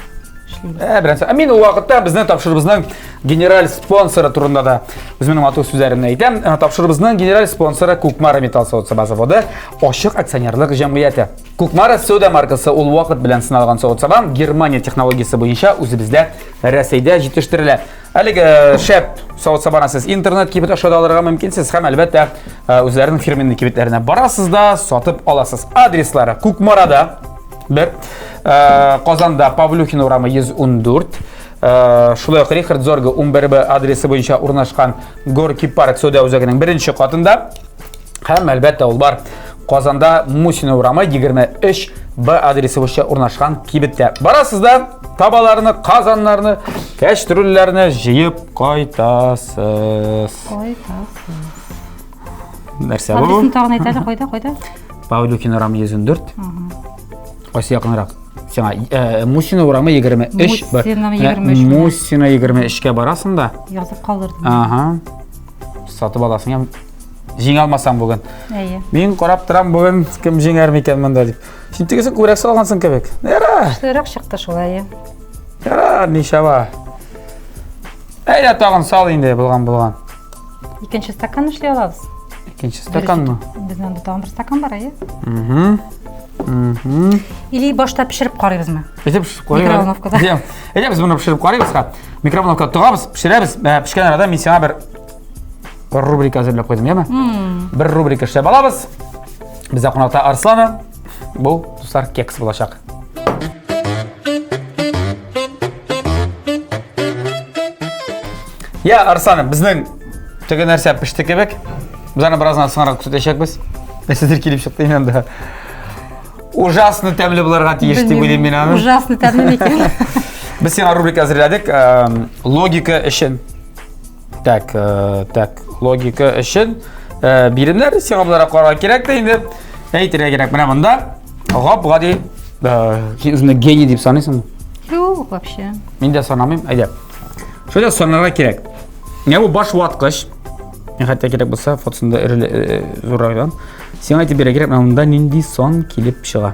эшлибез. Ә, беренче. Ә мин ул вакытта безнең тапшырубызның генераль спонсоры турында да үземнең матур сүзләремне әйтәм. Ә, тапшырубызның генераль спонсоры Кукмара металл савыт-саба заводы ачык акционерлык җәмгыяте. Кукмара сәүдә маркасы ул вакыт белән сыналган савыт-саба Германия технологиясе буенча үзебездә Рәсәйдә җитештерелә. Әлеге э, шәп савыт-сабаны сез интернет кибет аша да алырга мөмкинсез һәм әлбәттә э, үзләренең фирменный кибетләренә барасыз да сатып аласыз. Адреслары Кукмарада бер, э, Казанда Павлюхин урамы 114, шулай ук Рихард Зорга 11Б адресы буенча урнашкан Горки парк сәүдә үзәгенең беренче катында һәм әлбәттә ул бар Казанда Мусина урамы 23 Б адресы буенча урнашкан кибеттә. Барасыз да табаларны, казаннарны, кәчтрүлләрне җыеп кайтасыз. Кайтасыз. Нәрсә бу? Адресын тагын әйт әле, кайда, кайда? Павлюхин урамы 114. Кайсы якынрак? Сиңа э, Мусина урамы 23. Мусина 23. Мусина 23-кә барасың да. Язып калдырдым. Ага. Сатып аласың. Җиңә алмасаң бүген. Әйе. Мин карап торам бүген кем җиңәр микән монда дип. Син тегесен күбрәк салгансың кебек. Яра. Шулайрак чыкты шулай. Яра, ничава. Әйдә тагын сал инде булган булган. Икенче стакан эшли алабыз. Икенче стаканмы? Безнең анда тагын бер стакан бар, әйе. Угу. Угу. Или башта пешереп карыйбызмы? Әйдә пешереп карыйк. Микроволновкада. Әйдә без моны пешереп карыйбыз ха. Микроволновкада тыгабыз, пешерәбез. Ә, пешкән арада мин сиңа бер бер рубрика әзерләп куйдым, яме? Бер рубрика эшләп алабыз. Бездә кунакта Арслана. Бу, дуслар, кекс булачак. Я, Арслана, безнең теге нәрсә пеште кебек. Без аны бераз гына соңрак күрсәтәчәкбез. Нәрсәдер килеп чыкты инде анда. Ужасно тәмле булырга тиеш дип уйлыйм мин аны. Ужасно тәмле микән? Без сиңа рубрика әзерләдек, логика өчен. Так, э, так, логика өчен э, биремнәр сиңа боларга карарга кирәк тә инде. Әйтергә кирәк, менә монда гап-гади э, син үзеңне гений дип саныйсыңмы? Юк, вообще. Мин дә санамыйм. Әйдә. Шулай да санарга кирәк. Менә бу баш ваткыч. Мин хәтта кирәк булса, фотосын да эреле зуррак язам. Сиңа әйтеп бирергә кирәк, менә монда нинди сан килеп чыга.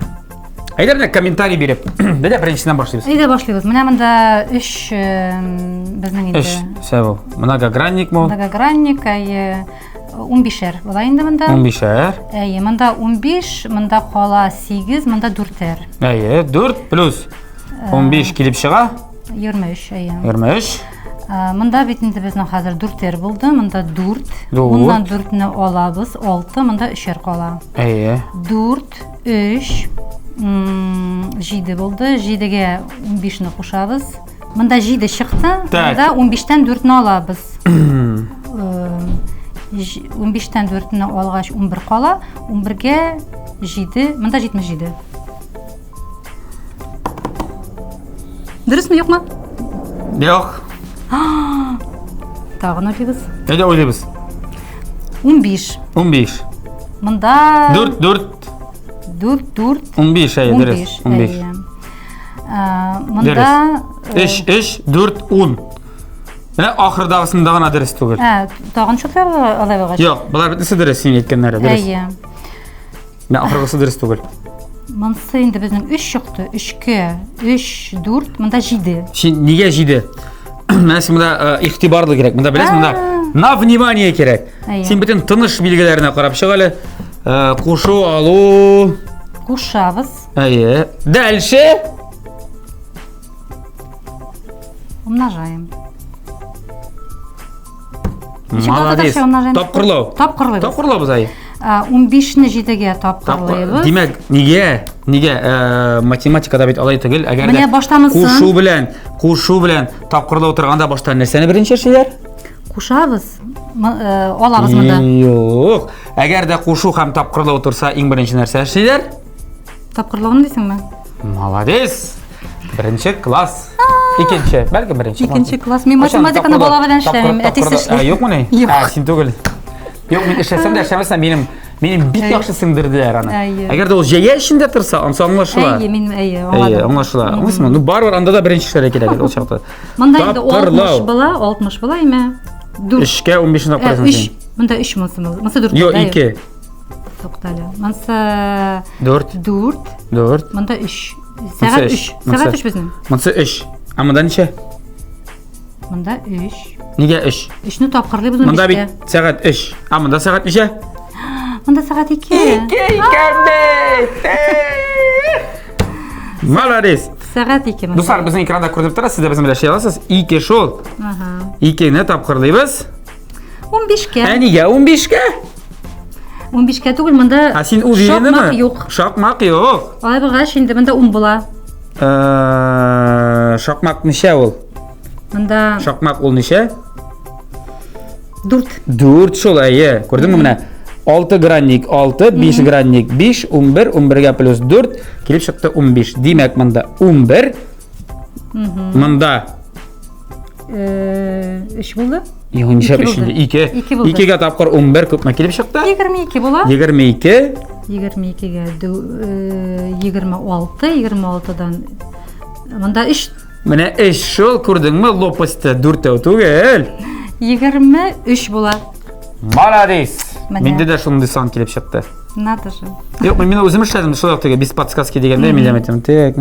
Әйдә менә комментарий биреп. Әйдә беренчесеннән башлыйбыз. Әйдә башлыйбыз. Менә монда өч безнең инде. Өч, сәбәп. Многогранник мы? Многогранник, әйе. 15-әр була инде монда. 15-әр. Әйе, монда 15, монда кала 8, монда 4-әр. Әйе, 4 плюс 15 килеп чыга. 23, әйе. 23. Монда бит инде безнең хәзер дүртәр булды. Монда 4. Моннан 4-не алабыз, 6, монда 3-әр кала. Әйе. 4, 3, 7 булды. 7-гә 15-не кушабыз. Монда 7 чыкты. Монда 15-тән 4-не алабыз. 15-тән 4-не алгач 11 кала. 11-гә 7, монда 77. Дөресме, юкмы? Юк. Тагын уйлыйбыз. Нәйдә уйлыйбыз? 15. 15. Монда 4 4 4 4 15 әйе, дөрес. 15. Монда 3 3 4 10. Менә ахырдагысында гына дөрес түгел. Ә, тагын чүпләр алай булгач. Юк, болар бөтенесе дөрес, син әйткәннәре дөрес. Әйе. Менә ахыргысы дөрес түгел. Монысы инде безнең 3 чыкты. 3-кә 3, 4, монда 7. Син нигә 7? Менә син монда э, игътибарлы кирәк. Монда беләсең, монда на внимание кирәк. Син бөтен тыныш билгеләренә карап чык әле. Э, кушу, алу. Кушабыз. Әйе. Дальше. Умножаем. Молодец. Тапкырлау. Тапкырлыйбыз. Тапкырлаубыз ай. 15-не 7-гә тапкырлыйбыз. Димәк, нигә? Нигә э, математикада бит алай түгел, әгәр дә башта кушу белән, кушу белән тапкырлау торганда башта нәрсәне беренче эшлиләр? Кушабыз. Э, алабыз монда. Юк. Әгәр дә кушу һәм тапкырлау торса, иң беренче нәрсә эшлиләр? Тапкырлауны дисеңме? Молодец. Беренче класс. Икенче, бәлки беренче. Икенче класс. Мин математиканы бала белән эшләмим, әтисе эшли. Юкмыни? Юк. Ә, син түгел. Юк, мин эшләсәм дә эшләмәсәм, минем минем бик яхшы сеңдерделәр аны. Әгәр дә ул җәя эчендә торса, ансы аңлашыла. Әйе, мин әйе, аңладым. Әйе, аңлашыла. Аңлыйсыңмы? Ну, барыбер анда да беренче эшләргә кирәк ул чакта. Монда инде 60 була, 60 була, име? 4. 3-кә 15-не тапкырсың син. Монда 3 монсы. Монсы 4. Юк, 2. Туктале. Монсы 4. 4. 4. Монда 3. Сәгать 3. Сәгать 3 безнең. Монсы 3. Ә монда ничә? Монда 3. Нигә 3? 3-не тапкырлыйбыз Монда бит сәгать 3. Ә монда сәгать ничә? Монда сәгать 2. 2 икән бит. Молодец. Сәгать 2. Дуслар, безнең экранда күренеп тора, сез дә безнең белән эшли аласыз. 2 шул. Ага. 2-не тапкырлыйбыз. 15-кә. Ә нигә 15-кә? 15-кә түгел, монда Ә син уверенными? Шакмак юк. Шакмак юк. Алай булгач, инде монда 10 була. Э, шакмак ничә ул? Монда Шакмак ул ничә? 4. 4 шул, әйе. Күрдеңме менә? 6 гранник 6, 5 гранник 5, 11, 11-гә плюс 4 килеп чыкты 15. Димәк, монда 11. Монда 3 булды. Юк, нишләп Ике өч инде? булды. 2. Ике булды. 2-гә тапкыр 11 күпме килеп чыкты? 22 була. 22. 22-гә 26, 26-дан монда 3 Менә 3 шул, күрдеңме, лопасты дүртәү түгел. 23 була. Молодец. Менә. Миндә дә шундый сан килеп чыкты. Надо же. Юк, мин үзем эшләдем, шул ук теге без подсказки дигәндә мин дә әйтәм. Так.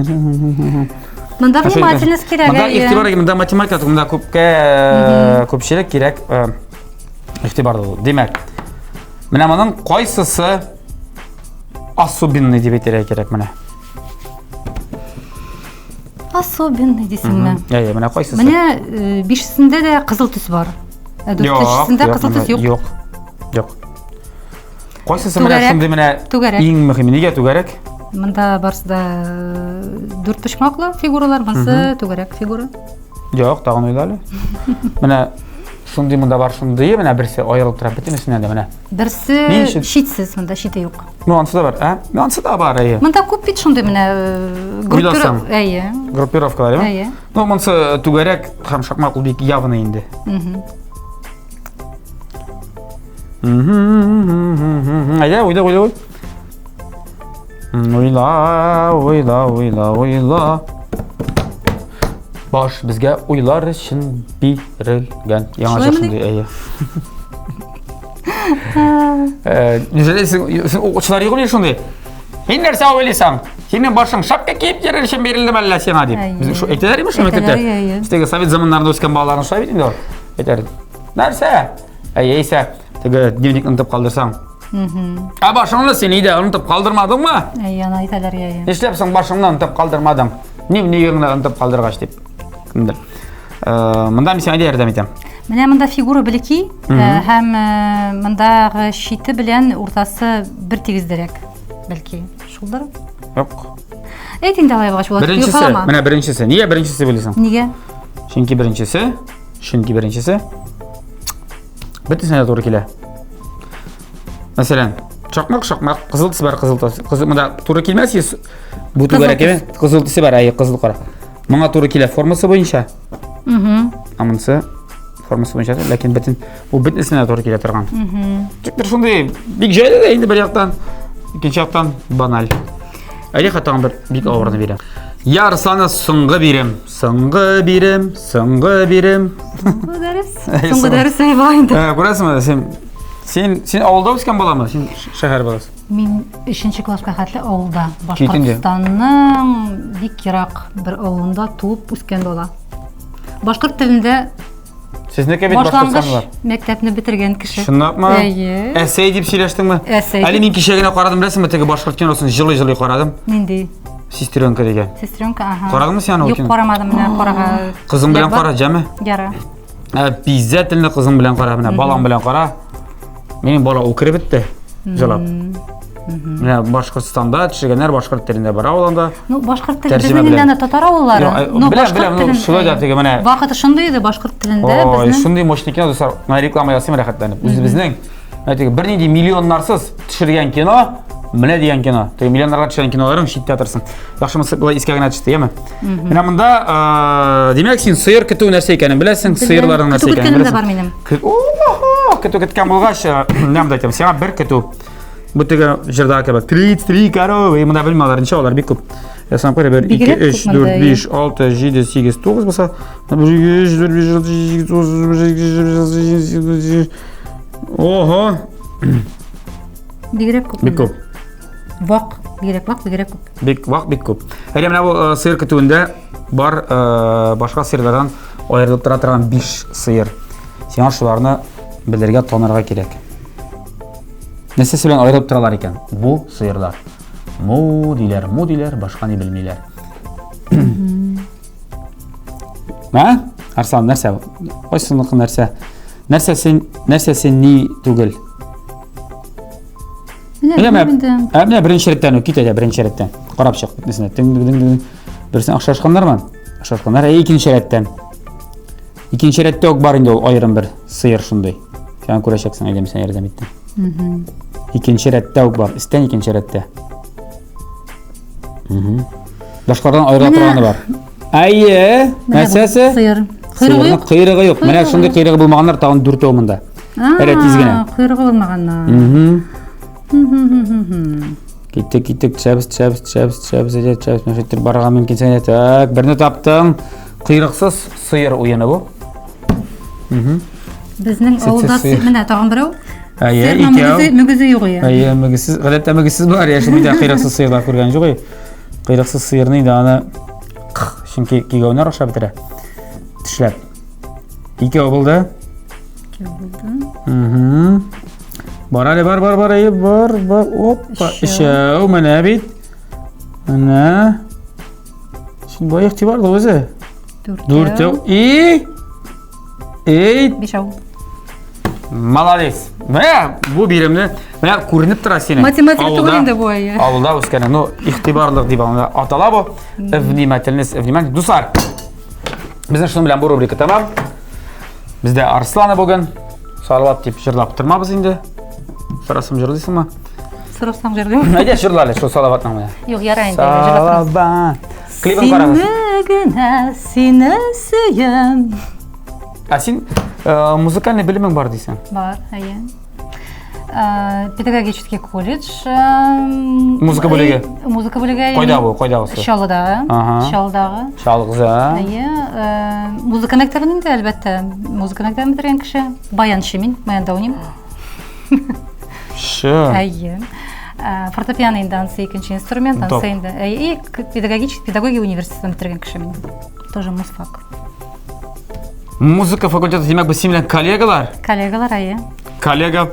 Монда внимательность кирәк. Монда игътибар, монда математика, монда күпкә э, күпчелек кирәк э, игътибарлы булу. Димәк, менә моның кайсысы особенный дип әйтергә кирәк менә. Особенный дисеңме? Әйе, менә кайсысы? Менә э, бишесендә дә кызыл төс бар. Ә дүртенчесендә кызыл төс юк. Юк. Юк. Кайсысы менә шундый менә түгәрәк. Иң мөһиме нигә түгәрәк? Монда барысы да э, дүрт почмаклы фигуралар, монысы түгәрәк фигура. Юк, тагын уйла әле. Менә шундый монда бар, шундый менә берсе аерылып тора бөтенесеннән дә менә. Берсе шитсез монда, шите юк. Ну, ансы да бар, ә? Ну, ансы да бар, әйе. Монда күп бит шундый менә э, группировка. Әйе. Группировкалар, әйе. Ну, монысы түгәрәк һәм шакмак ул бик явный инде. Әйдә, уйла, уйла, уйла. Уйла, уйла, уйла, уйла. Баш безгә уйлар өчен бирелгән. Яңа җыр шундый, әйе. Э, неужели син укучылар юк мени шундый? Син нәрсә уйлыйсың? Синең башың шапка киеп йөрер өчен бирелде әллә сиңа дип. Без шу әйтәләр име шуны мәктәптә? Теге совет заманнарында үскән балаларны шулай бит инде. Әйтәр. Нәрсә? Ә яисә теге дневник онытып калдырсаң. Ә башыңны син өйдә онытып калдырмадыңмы? Әйе, аны әйтәләр, әйе. Нишләп соң башыңны онытып калдырмадың? Дневнигыңны онытып калдыргач дип. Кемдер. Э, монда мин сиңа ярдәм итәм. Менә монда фигура бәлки э, һәм э, мондагы чите белән уртасы бер тигездерәк бәлки. Шулдыр? Юк. Әйт инде алай булгач, Беренчесе, менә беренчесе. Нигә беренчесе белесең? Нигә? Чөнки беренчесе, чөнки беренчесе бөтенесенә туры килә. Мәсәлән, шакмак, шакмак, кызыл төсе бар, кызыл төсе. Кызыл монда туры килмәс, бу түгәрәк, кызыл төсе бар, әйе, кызыл кара. Моңа туры килә формасы буенча. Угу. Ә монысы формасы буенча, ләкин бөтен бу бөтенесенә туры килә торган. Угу. Тик шундый бик җайлы да инде бер яктан, икенче яктан баналь. Әле тагын бер бик авырны бирә. Я Арслана соңгы бирем, соңгы бирем, соңгы бирем. Соңгы дәрес. Соңгы дәрес әйбә инде. Ә, күрәсеңме, син син син авылда үскән баламы? Син шәһәр баласы. Мин өченче класска хәтле авылда, Башкортстанның бик ерак бер авылында туып үскән бала. Башкорт телендә Сезнеке бит башлангыч мәктәпне бетергән кеше. Чынлапмы? Әйе. Әсәй дип сөйләштеңме? Әсәй. Әле мин кичә генә карадым, беләсеңме, теге башкорт киносын җылый-җылый карадым. Нинди? Сестренка дигән. Сестренка, ага. Карадыңмы син аны? Юк, карамадым, менә карага. Кызың белән кара, җәме? Яра. Ә, обязательно кызың белән кара, менә балаң белән кара. Минем бала үкереп бетте, җылап. Менә Башкортстанда төшергәннәр башкорт телендә бара ул анда. Ну, башкорт теле безнең инде анда татар авыллары. Ну, башкорт телен. Шулай да теге менә. Вакыты шундый иде башкорт телендә безнең. Ой, шундый мощный кино, дуслар. Менә реклама ясыйм рәхәтләнеп. Үзебезнең менә теге бернинди миллионнарсыз төшергән кино, менә дигән кино. Теге миллионнарга төшергән киноларың читтә торсын. Яхшы монысы болай искә генә төште, яме? Менә монда, димәк, син сыер көтү нәрсә икәнен беләсең, сыерларның нәрсә икәнен беләсең. Көтү көткәнем дә бар минем. Ого, көтү көткән булгач, менә монда әйтәм, сиңа бер көтү. Бу теге җырдагы кебек. 33 коровы, монда белмим алар ничә, алар бик күп. Ясам куй, 1 2 3 4 5 6 7 8 9 булса, 1 2 3 4 5 6 7 8 9 10 Ого! Бигрәк күп. Бик күп. Вак, бигрәк вак, бигрәк күп. Бик вак, бик күп. Әле менә бу э, сыер көтүендә бар э, башка сыерлардан аерылып тора торган 5 сыер. Сиңа шуларны белергә, танырга кирәк. Нәрсәсе белән аерылып торалар икән? Бу сыерлар. Му диләр, му диләр, башка ни белмиләр. Ә? Арслан, нәрсә? Кайсыныкы нәрсә? Нәрсәсе, нәрсәсе ни түгел? Менә менә. Ә менә беренче рәттән үк кит әйдә, беренче рәттән. Карап чык бөтенесенә. Тиң тиң тиң. Берсен охшашканнармы? Охшашканнар. Ә икенче рәттән. Икенче рәттә үк бар инде ул аерым бер сыер шундый. Син күрәчәксең, әйдә мин сиңа ярдәм иттем. Икенче рәттә үк бар. Өстән икенче рәттә. Башкалардан аерыла торганы бар. Әйе, нәрсәсе? Сыер. Койрыгы юк. Койрыгы юк. Менә шундый койрыгы булмаганнар тагын дүртәү монда. Әле тиз генә. Койрыгы булмаганнар. Киттек, киттек, төшәбез, төшәбез, төшәбез, төшәбез, әйдә, төшәбез. Менә шайтыр барырга мөмкин сиңа. Так, берне таптың. Койрыксыз сыер уены бу. Безнең авылда менә тагын берәү. Әйе, икәү. Мөгезе юк ие. Әйе, мөгезсез, гадәттә мөгезсез булар, яшь бит койрыксыз сыерлар күргән юк. Койрыксыз сыерны инде аны чөнки кигәүнәр ашап бетерә. Тешләп. Икәү булды. Икәү булды. Бар әле, бар, бар, бар, әйе, бар, бар. Опа, өчәү, менә бит. Менә. Син бай игътибарлы үзе. Дүртәү. И Эй! Бишәү. Молодец. Менә бу биремне, менә күренеп тора синең. Математика түгел инде бу, әйе. Авылда үскән, ну, игътибарлык дип аны атала бу. Внимательность, внимание. Дуслар, безнең шуның белән бу рубрика тәмам. Бездә Арслана бүген. Салават дип җырлап тормабыз инде. Сорасам җырлыйсыңмы? Сорасаң җырлыйм. Әйдә җырла әле шул Салаватның менә. Юк, ярай инде. Салават. Клибын карагыз. Сине генә, сине сөям. Ә син э, музыкальный белемең бар дисең? Бар, әйе. Э, педагогический колледж. Э, музыка бүлеге. Музыка бүлеге. Кайда бу? Кайдагысы? Чаллыдагы. Чаллыдагы. Чаллыгызы. Әйе. Музыка мәктәбен инде, әлбәттә. Музыка мәктәбен бетергән кеше. Баянчы мин, баянда уйныйм. Шы. Әйе. Э, фортепиано инде ансы икенче инструмент, ансы инде. И педагогический педагогия университетын бетергән кеше мин. Тоже музфак. Музыка факультеты, димәк, без синең белән коллегалар. Коллегалар, әйе. Коллега,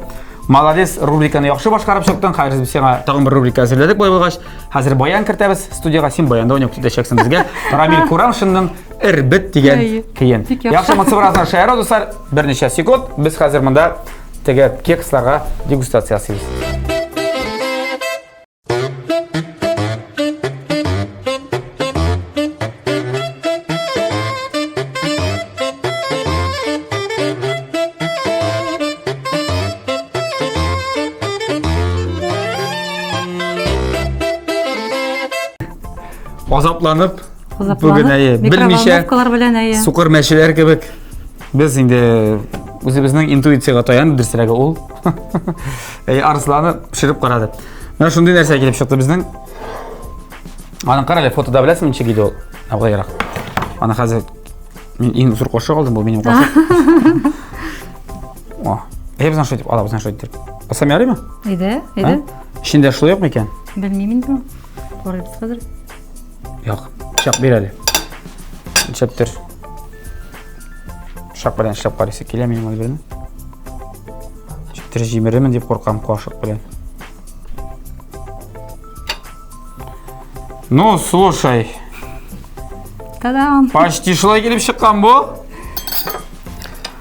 молодец, рубриканы яхшы башкарып чыктың. Хәзер без сиңа тагын бер рубрика әзерләдек болай булгач. Хәзер баян кертәбез студиягә, син баянда уйнап китәчәксең безгә. Рамил Курамшинның Эрбет дигән көен. Яхшы, монысы бераздан шаяру, дуслар. Берничә секунд. Без хәзер монда теге кексларга дегустация ясыйбыз. Азапланып, бүген әйе, белмичә, белән әйе. Сукыр мәчеләр кебек без инде үзебезнең интуициягә таянып, дөресрәге ул. Әйе, Арсланы пешереп карады. Менә шундый нәрсә килеп чыкты безнең. Аның кара әле фотода беләсеңме ничек иде ул? Абыйрак. Аны хәзер мин иң зур кашык алдым, бу минем кашык. О, әйе, без шулай итеп алабыз, шулай итеп. Алсам ярыймы? Әйдә, әйдә. Эчендә шулай юк микән? Белмим инде. Карыйбыз хәзер. Юк, пычак бир әле. Нишләптер. Пычак белән эшләп карыйсы килә минем ул берне. Ничектер җимерермен дип куркам кашык белән. Ну, слушай. Та-дам. Почти шулай килеп чыккан бу.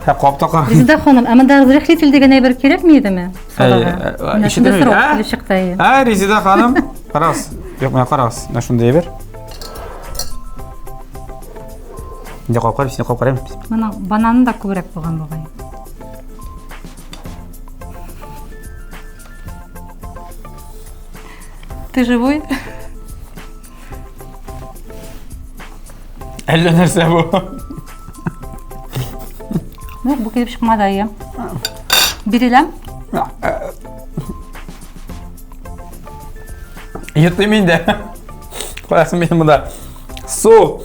Ә кап така. Резеда ханым, ә монда разрыхлитель дигән әйбер кирәкми идеме? Содага. Менә шундый Ишетәме? сорау килеп чыкты. әйе. Ә, Резеда ханым, карагыз. Юк, менә карагыз. Менә шундый әйбер. Инде кап карыйм, сине кап карыйм. Моның бананы да күбрәк булган бугай. Ты живой? Әллә нәрсә бу. Ну, бу килеп чыкмады, әйе. Биреләм. Йотыйм инде. Куясың мин монда. Су.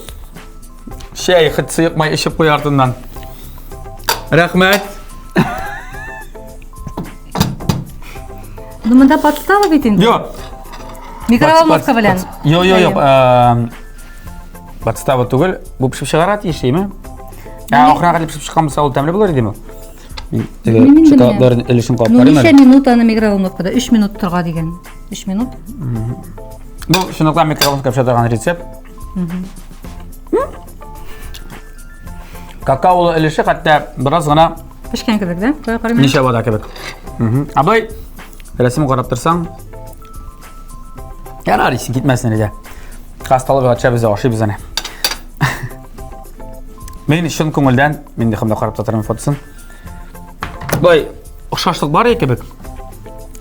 Чәй, хоть сыек май эчеп куй артыннан. Рәхмәт. Ну, монда подстава бит инде. Юк. Микроволновка белән. Юк, юк, юк. Подстава түгел. Бу пешеп чыгарга тиеш, димме? Ә, ахырына кадәр пешеп чыккан булса, ул тәмле булыр идеме? Мин теге шоколадларын өлешен кабып карыйм. Ну, ничә минут аны микроволновкада? 3 минут торга дигән. 3 минут. Ну, чынлыкта микроволновка пешә торган рецепт. Какаолы өлеше хәтта бераз гына пешкән кебек, да? Кая карыйм. Ничә вода кебек. Абый, рәсем карап торсаң, ярар, исең китмәсен иде. Хасталык төшәбез дә ашыйбыз әнә. Мин чын күңелдән, мин дә хәмдә карап та торам фотосын. Былай охшашлык бар кебек.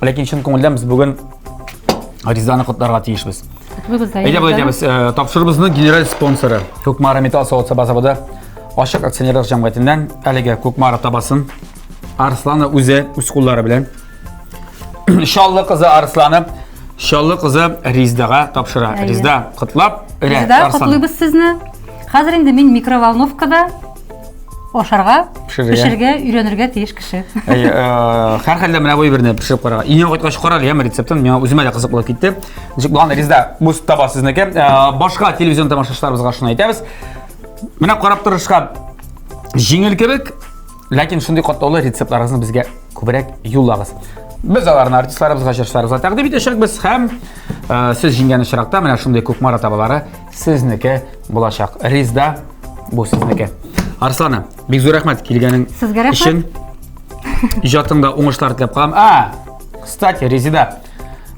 Ләкин чын күңелдән без бүген Ризаны котларга тиешбез. Котлыйбыз да. Әйдә, болай итәбез. Э, тапшырубызның генераль спонсоры Кукмара металл савыт-саба заводы ачык акционерлык җәмгыятеннән әлеге Кукмара табасын Арсланы үзе үз куллары белән Чаллы кызы Арсланы Чаллы кызы Риздага тапшыра. Ризда котлап, Ризда котлыйбыз сезне. Хәзер инде мин микроволновкада ашарга, пешерергә өйрәнергә тиеш кеше. Әйе, э, һәрхәлдә менә бу әйберне пешереп карарга. Өйгә кайткач карар, яме рецептын, миңа үземә дә кызык булып китте. Ничек булган, Резда, бу таба сезнеке. Э, башка телевизион тамашачыларыбызга шуны әйтәбез. Менә карап торышка җиңел кебек, ләкин шундый катлаулы рецептларыгызны безгә күбрәк юллагыз. Без аларны артистларыбызга, җырчыларыбызга тәкъдим итәчәкбез һәм э, сез җиңгән очракта менә шундый Кукмара табалары сезнеке булачак. Резда бу сезнеке. Арслана, бик зур рәхмәт килгәнең Сезгә рәхмәт. өчен. Иҗатыңда уңышлар теләп калам. А, кстати, Резида,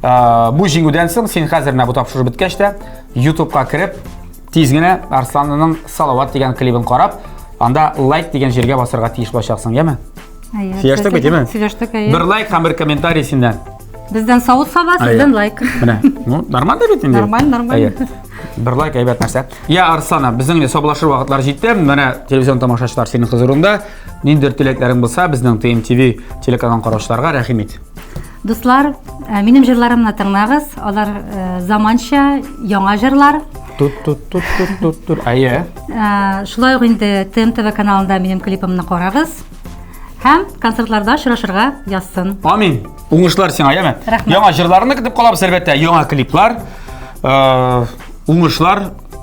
э, бу җиңүдән соң син хәзер менә бу тапшыру беткәч тә YouTubeка кереп, тиз генә Арсланның Салават дигән клибын карап, анда лайк дигән җиргә басарга тиеш булачаксың, яме? Сөйләштек бит, яме? Сөйләштек, әйе. Бер лайк һәм бер комментарий синнән. Бездән савыт саба, сездән лайк. Менә, ну, нормально бит инде. Нормаль, нормаль. Бер лайк әйбәт нәрсә. Я, Арслана, безнең инде саубуллашыр вакытлар җитте. Менә телевизион тамашачылар синең хозурыңда. Ниндидер теләкләрең булса, безнең ТМТВ телеканалын караучыларга рәхим ит. Дуслар, э, минем җырларымны тыңлагыз. Алар э, заманча, яңа җырлар. Тут тут тут тут тут тут. Әйе. Э, шулай ук инде ТМТВ каналында минем клипымны карагыз. Һәм концертларда очрашырга язсын. Амин. Уңышлар сиңа, яме. Рәхмәт. Яңа җырларны көтеп калабыз, әлбәттә, яңа клиплар, э, уңышлар,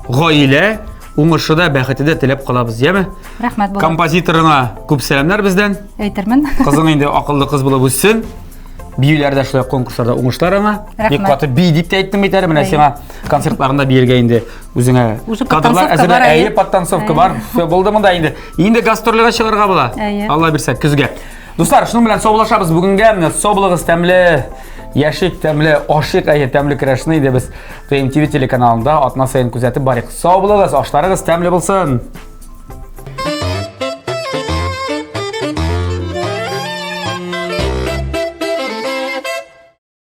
гаилә уңышы да, бәхете дә теләп калабыз, яме. Рәхмәт, Булат. Композиторыңа күп сәламнәр бездән. Әйтермен. Кызың инде акыллы кыз булып үссен. Биюләрдә шулай конкурсларда уңышлар аңа. Бик Рәхмәт. каты бий дип тә әйттем бит әле. Менә Әйе. сиңа концертларында биергә инде үзеңә Уже кадрлар подтанцовка әзерлә. бар, әйе. Әйе, подтанцовка бар. Все, булды монда инде. Инде гастрольгә чыгарга була. Әйе. Алла бирсә, көзгә. Дуслар, шуның белән саубуллашабыз бүгенгә. Менә сау булыгыз, тәмле яшик, тәмле ашыйк, әйе, тәмле көрәшне инде без ТМТV телеканалында атна саен күзәтеп барыйк. Сау булыгыз, ашларыгыз тәмле булсын.